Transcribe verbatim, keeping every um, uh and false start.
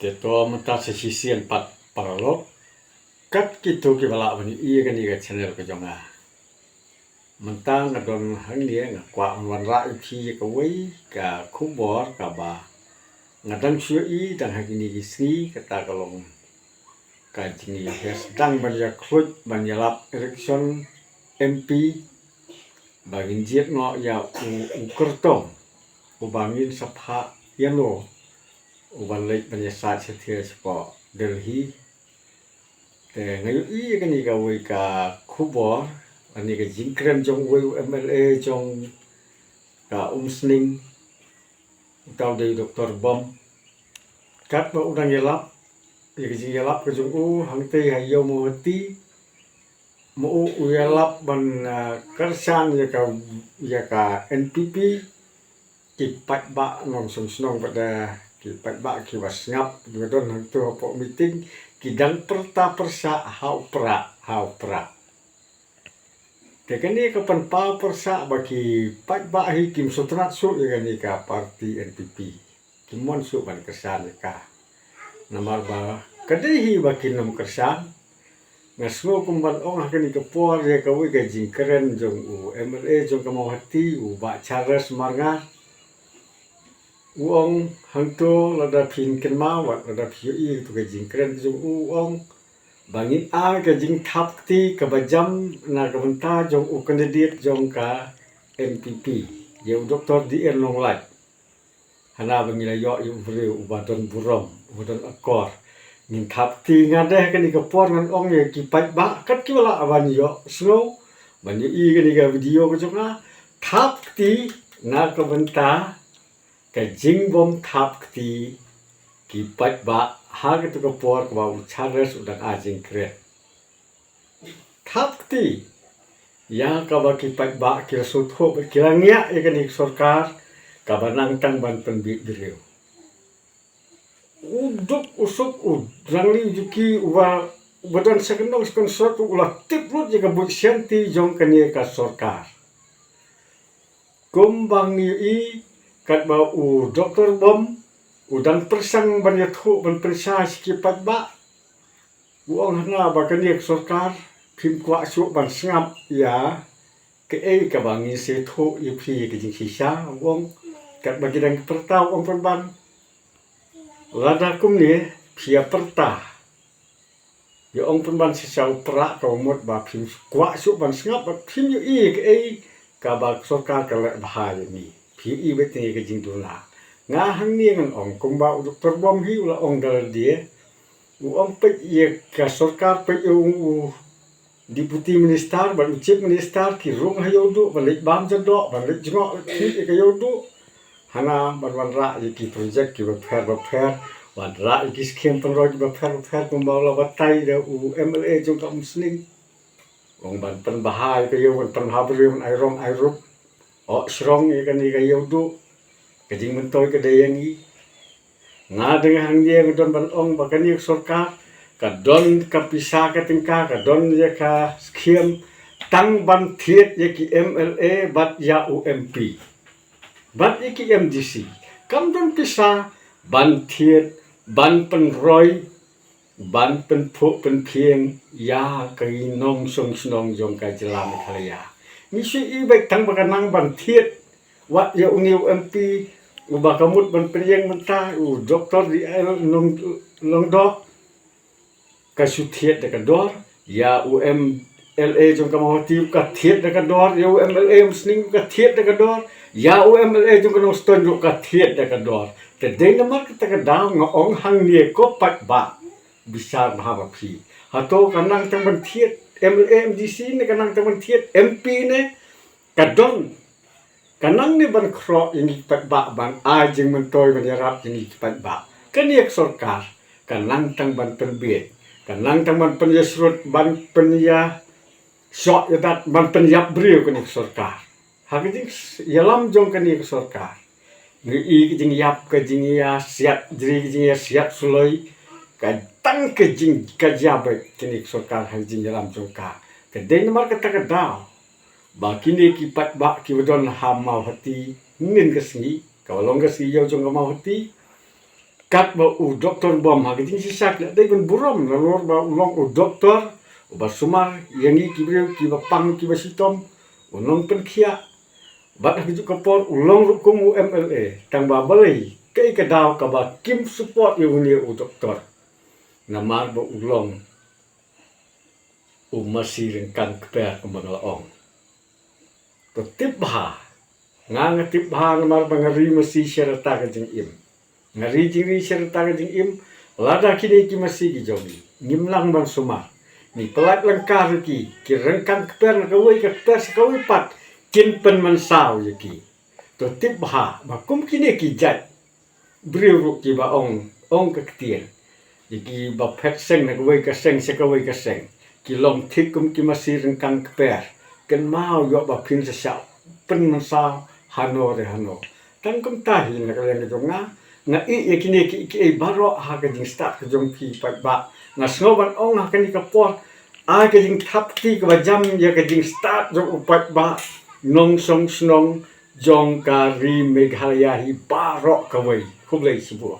Te to mynta sa shisien pat paralok, kat kito kiba lah ban ïohi ïa kane ka channel ka jong nga. Mynta nga don hangne, nga kwah ban wanrah ïa phi ïa kawei ka khubor kaba nga dang shu ïohi dang ha kine ki sngi, kata ka long ka jingïakhia sdang ban ïakhluit ban ïalap election M P, ba ngin jied noh ïa u, u kyrtong uba ngin sa phah ïano uban leit ban ïasaid satia shapoh Delhi. Te nga ïohi ïa kane kawei ka khubor, kane ka jingkren jong uwei u M L A jong ka Umsning, uta u dei u Doktor Bom. Katba u dang ïalap ïa ka jingïalap ka jong u hangtei ha ïew Mawhati, ma u u ïalap ban, ah, kyrshan ïa ka, ïa ka N P P. Ki paidbah nongshong shnong pat de, ki paidbah kiba sngap, kiba don hangto hapoh meeting, ki dang pyrta pyrshah ha u Prah, ha u Prah. Te kane ka pynpaw pyrshah ba ki paidbah hi kim sngewtynnat shuh ïa kane ka party N P P. Kim mon shuh ban kyrshan ïa ka. Namar ba ka dei hi ba kin ym kyrshan. Nga sngew kum ban ong ha kane ka por ïa kawei ka jingkren jong u M L A jong ka Mawhati, u Bah Charles Marngar. U ong hangto, lada phin kynmaw, wat lada phi ïohi ïa kato ka jingkren jong u, u ong ba ngin ai ka jingthap kti kaba jam na ka bynta jong u candidate jong ka N P P, ïa u Doktor D N Nonglait. Hana ba ngi la ïoh ïa u briew uba don burom, uba don akor. Ngin thap kti. Nga dei ha kane ka por ngan ong ïa ki paidbah kat kiba lah ban ïohsngew, ban ïohi ïa kane ka video ka jong nga. Thap kti na ka bynta ka jingbym thap kti ki paidbah ha kato ka por kaba u Charles u dang ai jingkren. Thap kti ïa kaba ki paidbah ki la sngewthuh bad ki la ngiah ïa kane ka sorkar kaba nang tang ban pynbiej briew. U duk u suk u Rangliew Juki uba, uba don second nong second sot u la tip lut ïa ka buit sianti jong kane ka sorkar. Kumba ngi ïohi katba u Doktor Bom u dang pyrshang ban ïathuh ban pynshai sha ki paidbah. U ong hana ba kane ka sorkar phim kwah shuh ban sngap ïa kaei kaba ngi sa ïathuh ïa phi ïa ka jingshisha, u ong katba ki dang pyrta u ong pynban. Lada kumne phi ïa pyrta, ïa ong pynban shisha u Prah ka u mut ba phim kwah shuh ban sngap, ba phim ïohi ïa kaei kaba ka sorkar ka leh bha ïa ngi. Phi ïohi beit ïa ka jingduna. Nga hangne ngan ong kumba u Doktor Bom hi u la ong da lade. U ong peit ïa ka sorkar, peit ïa u, u Deputy Minister bad u Chief Minister ki rung ha ïewduh ban leit bam ja doh, ban leit jngoh leit thied ïa ka ïewduh. Hana ban wanrah ïa ki project kiba pher ba pher, wanrah ïa ki skim pynroi kiba pher ba pher kumba u la batai da u M L A jong ka Umsning. Ong ban pynbha ïa ka ïew, ban pynbha briew, ban ai rong ai rup. Oh shrong ïa kane ka ïewduh. Ka jingmyntoi ka dei ïa ngi. Nga dang hangne nga don ban ong ba kane ka sorkar ka don ka pisa ka tyngka, ka don ïa ka skim tang ban thied ïa ki M L A bad ïa u M P. Bad ïa ki M D C. Kam don pisa ban thied, ban pynroi, ban pynphuh pynphieng ïa ki nongshong shnong jong ka jylla Meghalaya. Ngi shu ïohi beit tang ba ka nang ban thied wat ïa une u M P uba ka mut ban pynïeng mynta, u Doktor D L Nong, Lyngdoh. Ka shu thied da ka dor. Ïa u M L A jong ka Mawhati ka thied da ka dor, ïa u M L A Umsning ka thied da ka dor, ïa u M L A jong ka Nongstoiñ ruh ka thied da ka dor. Te dei namar kata ka daw nga ong hangne ko paidbah, bishar bha ma phi. Hato ka nang tang ban thied M L A M D C ne ka nang tang ban thied M P ne? Ka don, ka nang ne ban khroh ïa ngi ki paidbah, ban ai jingmyntoi ban ïarap ïa ngi ki paidbah. Kane ka sorkar ka nang tang ban pynbiej, ka nang tang ban pynïasyrut, ban pynïasoh ïadat, ban pynïap briew kane ka sorkar. Ha ka jingïalam jong kane ka sorkar ngi ïohi ka jingïap, ka jingïasiat jri, ka jingïasiat suloi, ka tang ka jing, ka jia beit kane ka sorkar ha ka jingïalam jong ka. Ka dei namar kata ka daw ba kine ki paidbah kiba don ha Mawhati, mynnin ka sngi kaba long ka sngi ïew jong ka Mawhati, Katba u doktor bym ha ka jingshisha ki la dei ban burom nalor ba u long u doktor uba sumar ïa ngi ki briew kiba pang kiba shitom, u nongpynkhiah. Bad ha kajuh ka por u long ruh kum u M L A, tang ba balei, kaei ka daw kaba kim support ïa une u doktor? Namar ba u long u masi ryngkang kper kumba nga la ong. To tip bha, nga nga tip bha namar ba nga ri masi sha rta ka jingim. Nga ri jingri sha rta ka jingim, lada kine ki masi ki jong ngi ngim nang ban sumar, ngi pyllait lyngkar ïa ki, ki ryngkang kper na kawei ka kper sha kawei pat, kin pynmynsaw ïa ki. To tip bha ba kum kine ki jait briew ruh kiba ong, ong ka ktien, ïa kiba phet seng na kawei ka seng sha kawei ka seng, ki long thik kum ki masi ryngkang kper. Kynmaw ïoh ba phin sa shah pynmynsaw hano re hano. Tang kumta hi na ka liang ka jong nga, nga ïeh ïa kine ki, ki ei baroh ha ka jingstad ka jong phi paidbah. Nga sngew ban ong ha kane ka por, ai ka jingthap kti kaba jam ïa ka jingstad jong u paidbah nongshong shnong jong ka ri Meghalaya hi baroh kawei. Khublei shibun.